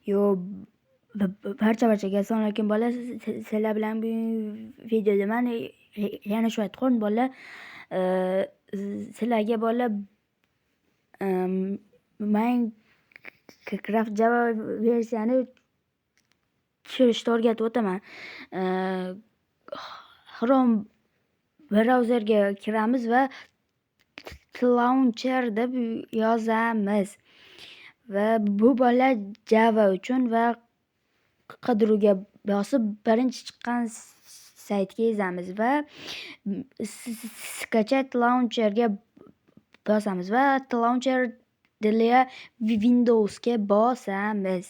Yo, barcha-barchaga assalomu alaykum, bolalar. Sizlar bilan bugun videoda man yana shu aytqon, bolalar. Sizlarga, bolalar, Minecraft Java versiyani tushirishni o'rgatib o'taman. Chrome brauzerga kiramiz va Tlauncher deb yozamiz. Va bu, bolalar, Java uchun va qidiruvga bosib, birinchi chiqqan saytga yozamiz va "Скачать launcher" ga bosamiz va "Launcher для Windows" ga bosamiz.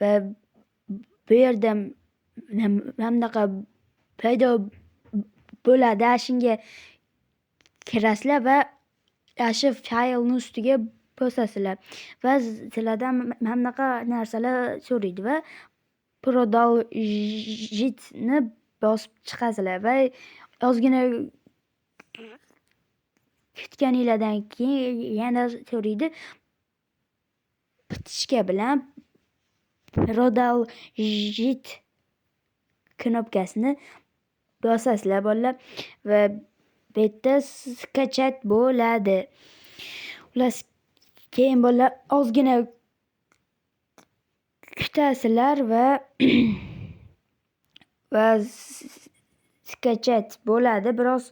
Va bu yerda mana bunaqa paydo bo'ladi. Shunga kirasizlar va shu faylni ustiga bosasizlar va sizlardan mana bunaqa narsalar so'raydi va "Продолжить" ni bosib chiqasizlar va ozgina kutganinglardan keyin yana so'raydi. Птичка bilan "Продолжить" knopkasini bosasizlar, bolalar, va bu yerda скачать bo'ladi. Xullas, keyin, bolalar, ozgina kutasizlar va скачать bo'ladi. Biroz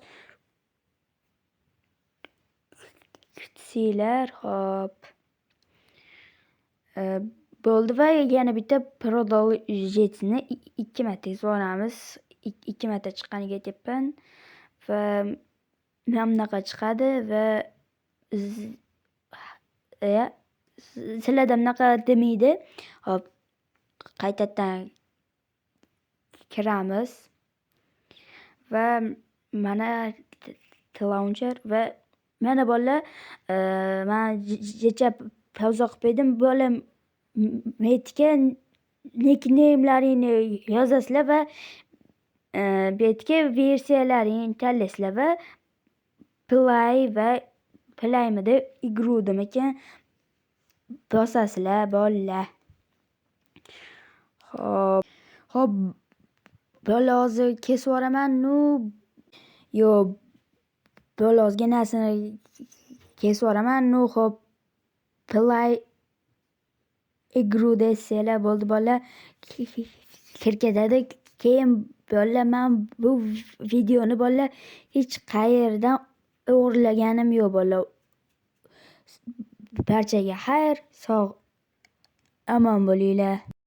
kutsanglar, hop. Bo'ldi va yana bitta "Продолжить" ni ikki marta yozib yuboramiz. Ikki marta chiqqaniga aytyapman va mana bunaqa chiqadi va sizlarda bunaqa demaydi. Hop, qaytadan kiramiz va mana Tlauncher va mana, bolalar, man necha pauza qilib qo'ydim. Bola, bu yerga nikneymlaringni yozasizlar va bu yerga versiyalaringni tanlaysizlar va play va playmidi, игру demikin, bosasizlar, bolalar. Hop, bolalar, hozir kesib yuboraman. Ну, yo'q, bolalar, ozgina narsani kesib yuboraman. Ну, xo'p, play игру desanglar bo'ldi, bolalar, kirib ketadi. Keyin, bolalar, man bu videoni, bolalar, hech qayerdan o'g'irlaganim yo'q, bolalar. Barchaga xayr, sog' omon bo'linglar.